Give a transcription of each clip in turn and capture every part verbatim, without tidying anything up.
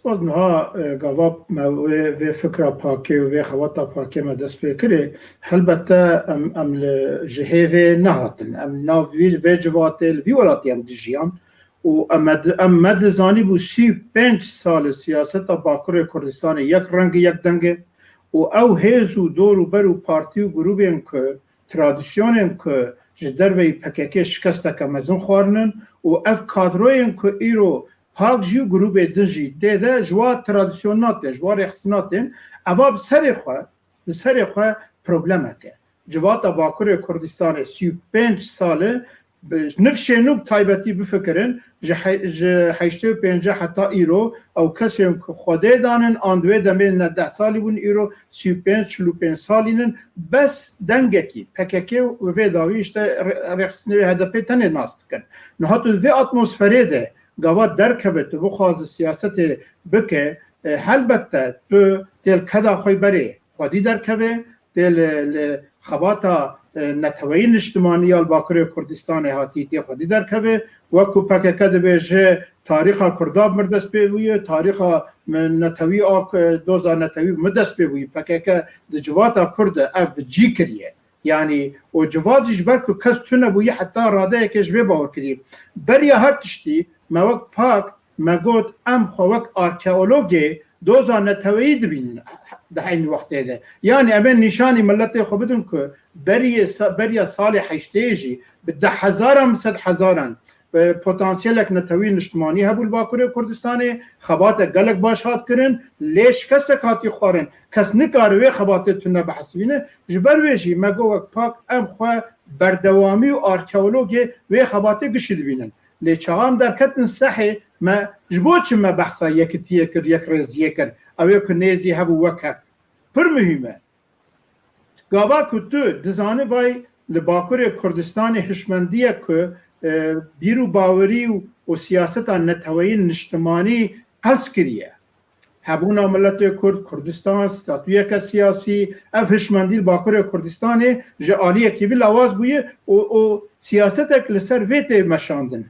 Spas. Niha, e, gava me wê, vê fikra pakê û vê xebata pakê me dest pê kirê. Helbette em, em li ji hêvê nehatin. Em nav vî, vê civatê li vî welatî em dijiyan û em me di-, em me dizanîbû sî û pênc sal e siyaseta Bakurê Kurdistanê yek reng e, yek deng e û ew hêz û dor û ber û partî û grûbên ku tradisyonên ku ji derveyî P K K şikesteke mezin xwarinin û ev kadroyên ku îro pak jî û grûbê din jî tê de ji wa tradisyona tên, ji wa rêxistina tên, eva bi serê xwe, bi serê xwe problemek e. Civata Bakurê Kurdistanê sî û pênc sal e, bi nifşê nû bi taybetî bifikirin, ji he-, ji heştê û pênc heta îro ew kesên ku Xwedê danin, an di wê demê ne deh salî bûn, îro sî û pênc, çil û pênc salî nin, bes dengekî P K K û vê dawî işte re-, rêxistinê wê H D P tenê nas dikin. Niha tu di vê atmosferê de gava derkeve, tu bixwazi siyasetê bike, e, helbette tu tê li keda xwe berê xwedî derkeve, tê li, li xebata, e, neteweyî niştimanî ya li Bakurê Kurdistanê hatî tê xwedî derkeve. Wek ku P K K dibêje, tarîxa Kurda bi min dest pê bûye, tarîxa min netewî a, e, doza netewî bi min dest pê bûye. P K K di civata Kurd de ev bi cî kiriye. Yanî û civat jî ji ber ku kes tune bûye heta radeyeke ji vê bawer kiriye. Beriya her tiştî me wek pak me got, em xwe wek arkeologê doza neteweyî dibînin di eynî wextê de. Yanî em ê nîşanî miletê xwe bidin ku beriyê sa-, beriya salê heştê jî bi deh hezaran, bi sed hezaran, e, potansiyelek netewî niştimanî hebû li Bakurê Kurdistanê, xebatek gelek baş hat kirin, lê şikestek hatî xwarin. Kes nikare wê xebatê tune bihesibîne. Ji ber wê jî me got wek pak em xwe berdewamî û arkeologê wê xebatê gişî dibînin. Lê çaxa em derketin sehê, me ji bo çi me behsa yekitiyê kir, yekrêziyê kir? Ew ê ku nêzî hev û wek hev. Pir muhîm e. Gava ku tu dizanî vay li Bakurê Kurdistanê hişmendiyek ku, e, bîr û bawerî û, û siyaseta neteweyî niştimanî qels kiriye. Hebûna miletê Kurd, Kurdistan, statuyeke siyasî, ev hişmendî li Bakurê Kurdistanê ji aliyekî vî lawaz bûye û, û siyasetek li ser vê tê meşandin.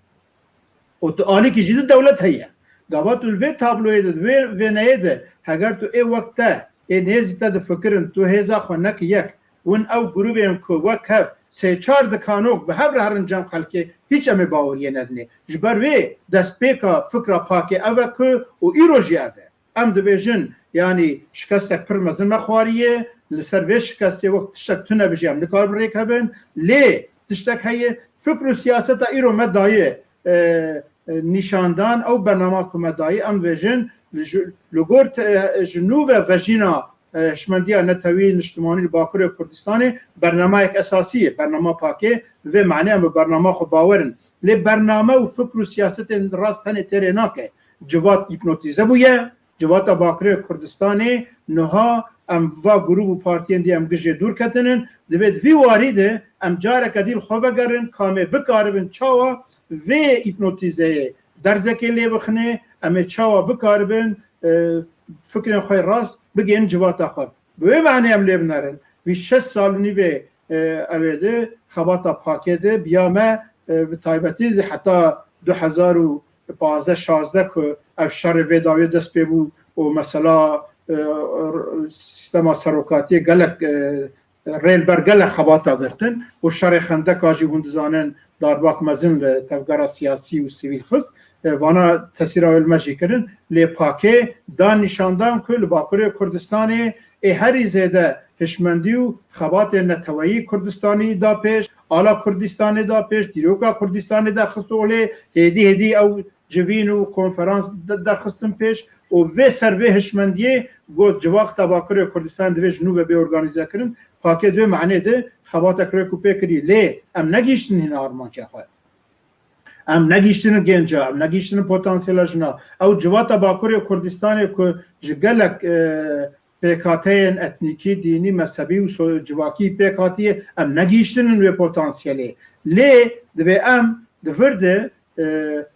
Û tu alîkî jî di dewlet heye. Gava tu li vê tabloyê de, di vê wêneyê de, heger tu ê wek te, ê nêzî te difikirin, tu hêza xwe neke yek, win ew grûbên ku wek hev sê çar dikanok bi hev re herin cem xelkê, hîç em ê baweriyê nedinê. Ji ber wê destpêka fikra pakê ev e ku û îro jî ev e. Em dibêjin, yanî şikestek pir mezin me xwariye, li ser vê şikestê wek tiştek tune bijî em nikarin rêkevin, lê tiştek heye, fikr û siyaseta îro me daye, e, e, nîşandan, ew bernama ku me daye, em dibêjin, li ju-, li gor te-, ji nû ve vejîna, e, hişmendiya netewî niştimanî li Bakurê Kurdistanê bernamayek esasî ye, bernama pakê, vê manê em bi bernama xwe bawer in. Lê bername û fikr û siyasetên rast tenê têrê nake. Civat hîpnotîze bûye, Civata Bakurê Kurdistanê niha em va grûp û partiyên dî em gijê dûr ketinin. Divê di vî warî de em careke dî li xwe vegerin, ka em ê bikaribin çawa vê hîpnotîzeyê derzekê lê bixinê, em ê çawa bikaribin, e, fikrên xwe rast bigihînin civata xwe. Bi wê manê em lê binerin. Vî şeş sal û nîvê, e, ew ê di xebata pakê de biya me, e, bi taybetî di heta du hezar û pazdeh şazdeh ku ev şerê vê dawiyê dest pê bû û mesela, e, sîstema serokatiyê gelek, e, rê li ber gelek xebata girtin û şerê Xendeka jî hûn dizanin darbak mezin li tevgera siyasî û sivîl xist. E, vana tesîra wê li me jî kirin. Lê pakê da nîşandan ku li Bakurê Kurdistanê ê herî zêde hişmendî û xebatê neteweyî Kurdistanî da pêş, ala Kurdistanê da pêş, dîroka Kurdistanê derxist olê, hêdî hêdî ew civîn û konferans de-, derxistin pêş û vê ser vê hişmendiyê got civata Bakurê Kurdistanê divê ji nû ve bê organîzekirin. Pakê di wê manê de xebatek rêk û pêk kirî. Lê em negihîştin hîna armanca xwe. Em negihîştinin genca, em negihîştinin potansiyela jina. Ew civata Bakurê Kurdistanê ku ji gelek, e, pêkhateyên etnîkî, dînî, mezhebî û so-, civakî pêk hatiye, em negihîştinin wê potansiyelê. Lê divê em di vir de, e,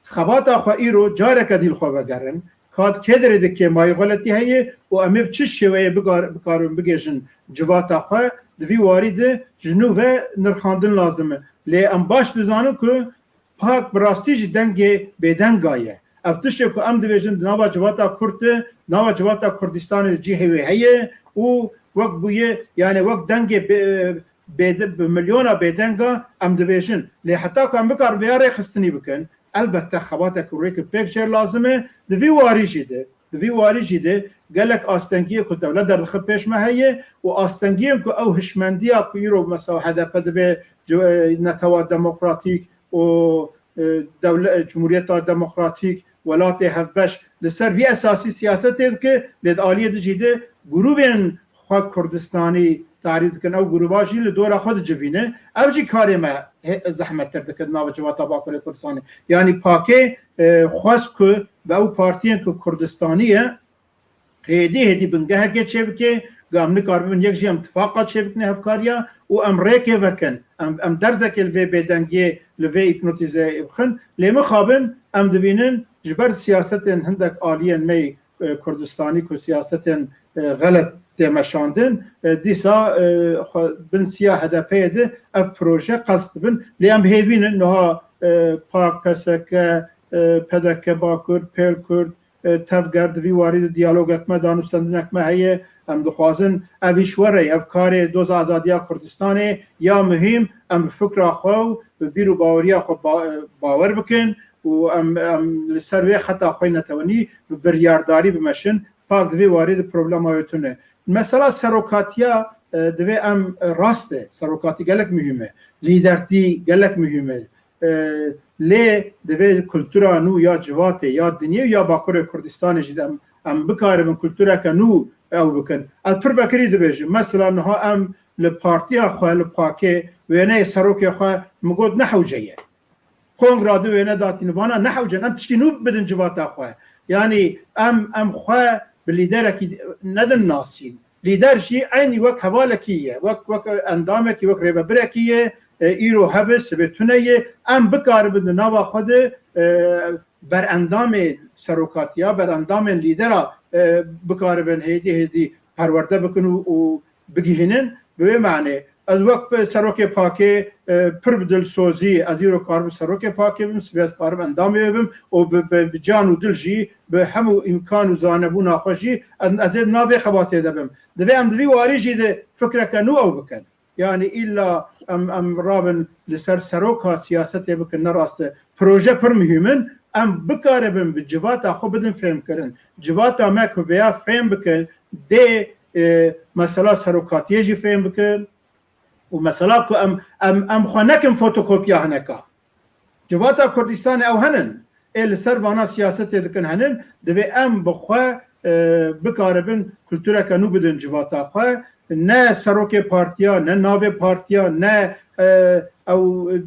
xebata xwe îro careke dî li xwe vegerin. Ka di kê derê de kêmayî xweletî heye û em ê bi çi şêweyê bigar-, bikarin bigihêjin civata xwe, di vî warî de ji nû ve nirxandin lazim e. Lê em baş dizanin ku pak bi rastî jî dengê bêdenga ye. Ev tiştê ku em dibêjin di nava civata Kurd de, nava civata Kurdistanê de cihê wê heye û wek bûye, yani wek dengê bê-, bêde-, bi milyona bêdenga em dibêjin. Lê heta ku em bikarin vêya rêxistinî bikin, elbette xebatek û rêkek pêk jêr lazim e. Di vî warî jî de, di vî warî jî de gelek astengiyê ku dewlet derdixe pêş me heye û astengiyên ku ew hişmendiya ku îro mesela H D P dibe ci-, netewa demokratîk û, e, dewle-, Cumhuriyeta Demokratîk, welatê hevbeş li ser vî esasî siyasetê dike, lê di aliyê din jî de grûbên xwe Kurdistanî tarîf dikin, ew grûba jî li dora xwe dicivîne. Ev jî karê me he-, zehmettir dike di nava civata Bakurê Kurdistanê. Yanî pakê, e, xwest ku bi ew partiyên ku Kurdistanî ye, hêdî hêdî bingehekê çêbike, ku em nikaribin yek jî em tifaqa çêbikin hevkariya û em rêkê vekin. Em, em derzekê li vê bêdengiyê, li vê hîpnotîzeyê bixin. Lê mixabin em dibînin ji ber siyasetên hindek aliyên me yê, e, Kurdistanî ku siyasetên, e, xelet tê meşandin, e, dîsa, e, xwe bin siya H D P'yê de ev proje qels dibin. Lê em hêvî ne niha, e, pak, P S K, e, P D K Bakur, Pêl Kurd, e, Tevger, di vî warî de diyalogek me, danûstendinek me heye. Em dixwazin ev îş were, ev karê Doza Azadiya Kurdistanê ya muhîm, em bi fikra xwe û bi bîr û baweriya xwe ba-, bawer bikin û em, em li ser wê xeta xwe netewenî bi biryardarî bimeşin. Pak di vî warî de problema wê tune. Mesela serokatiya, e, divê em, e, rast e, serokatî gelek muhîm e. Lîdertî gelek muhîm e. E, lê divê kultura nû ya civatê, ya dinyê û ya Bakurê Kurdistanê jî de em, em bikaribin kultureke nû ew bikin. Ez pir vekirî dibêjim. Mesela niha em li partiya xwe, li pakê, wêneyê serokê xwe min got ne hewce ye. Kongra di wêne datîne. Vana ne hewce ne. Em tişkî nû bidin civata xwe. Yanî em, em xwe bi lîderekî nedin nasîn. Lîder jî eynî wek hevalekî ye, wek, wek endamekî, wek rêvebirekî ye, e, îro hebe, sibê tune ye. Em bikaribin di nava xwe de, e, berendamê serokatiya, berendamên lîdera, e, bikaribin hêdî hêdî perwerde bikin û, û bigihînin. Bi wê manê ez wek bi serokê pakê, e, pir bi dilsozî, ez îro karim serokê pakê bim, sibê ez karim endamê wê bim û bi, bi, bi can û dil jî, bi hemû îmkan û zanebûna xwe jî ez, ez ê di nav vê xebatê de bim. Divê em di vî warî jî de fikreke nû ew bikin. Yanî îlla em, em rabin li ser seroka siyasetê bikin, ne rast e. Proje pir muhîm in. Em bikaribin bi civata xwe bidin fêmkirin. Civata me ku vêya fêm bikin, dê, e, mesela serokatiyê jî fêm bikin. Û mesela ku em, em, em xwe nekin fotokopiya hineka. Civata Kurdistanê ew henin. Ê li ser vana siyasetê dikin henin. Divê em bi xwe, e, bikaribin kultureke nû bidin civata xwe. Ne serokê partiya, ne navê partiya, ne, e, ew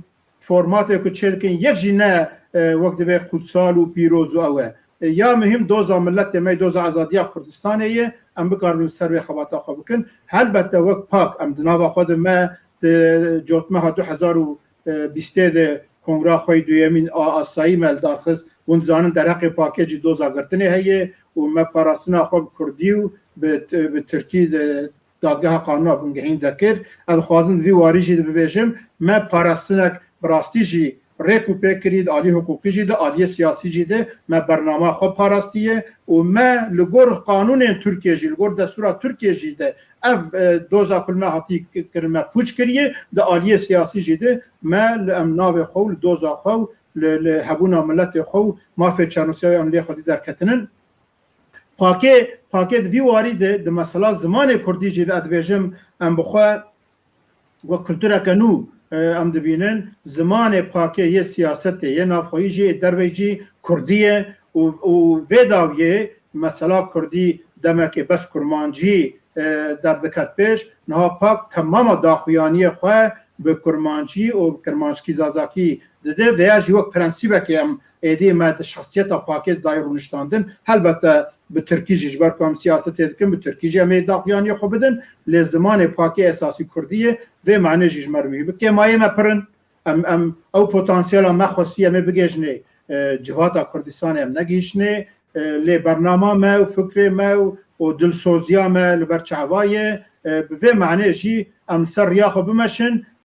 formatê ku çêdikin, yek jî ne, e, wek divê qutsal û pîroz û ew e. E, ya muhîm doza miletê me, doza azadiya Kurdistanê ye, em bikaribin ser vê xebata xwe bikin. Helbette wek pak em di nava xwe de me di cotmeha du hezar û bîstê de kongra xwe yê duyemîn a asayî me li dar xist. Hûn dizanin derheqê pakê jî doza girtinê heye û me parastina xwe bi kurdî û bi, bi tirkî de Dadgeha Qanûna Bingehîn de kir. Ez dixwazim di vî warî jî de bibêjim, me parastinek bi rastî jî rêk û pêk kirî, di alî hiqûqî jî de, aliyê siyasî jî de me bernama xwe parastiye û me li gor qanûnên Tirkiyê jî, li gor destûra Tirkiyê jî de ev, e, doza ku li me hatî k-, kirin me pûç kiriye, di aliyê siyasî jî de me li em navê xwe û li doza xwe û li, li hebûna miletê xwe û mafê çarnûsiya em lê xwedî derketinin. Pakê, pakê di vî warî de, di mesela zimanê kurdî jî de ez dibêjim, em bi xwe wek kultureke nû, e, em dibînin. Zimanê pakê yê siyasetê, yê navxweyî jî, yê derveyî jî kurdî ye û, û vê dawiyê mesela kurdî demekê bes kurmancî, e, derdiket pêş. Niha pak temama daxuyaniyê xwe bi kurmancî û bi kirmanckî zazakî dide. Vêya jî wek prensîbekê em êdî me di şexsiyeta pakê dayê rûniştandin. Helbette bi tirkî jî, ji ber ku em siyasetê dikin, bi tirkî jî em ê daxuyaniyê xwe bidin. Lê zimanê pakê esasî kurdî ye. Vê manê jî ji me re muhîm e. Kêmayê me pir in. Em, em ew potansiyela me xwestî em ê bigihîjinê, e, civata Kurdistanê em negihîştinê. E, lê bernama me û fikrê me û, û dilsoziya me li ber çava ye. E, bi vê manê jî em li ser riya xwe bimeşin.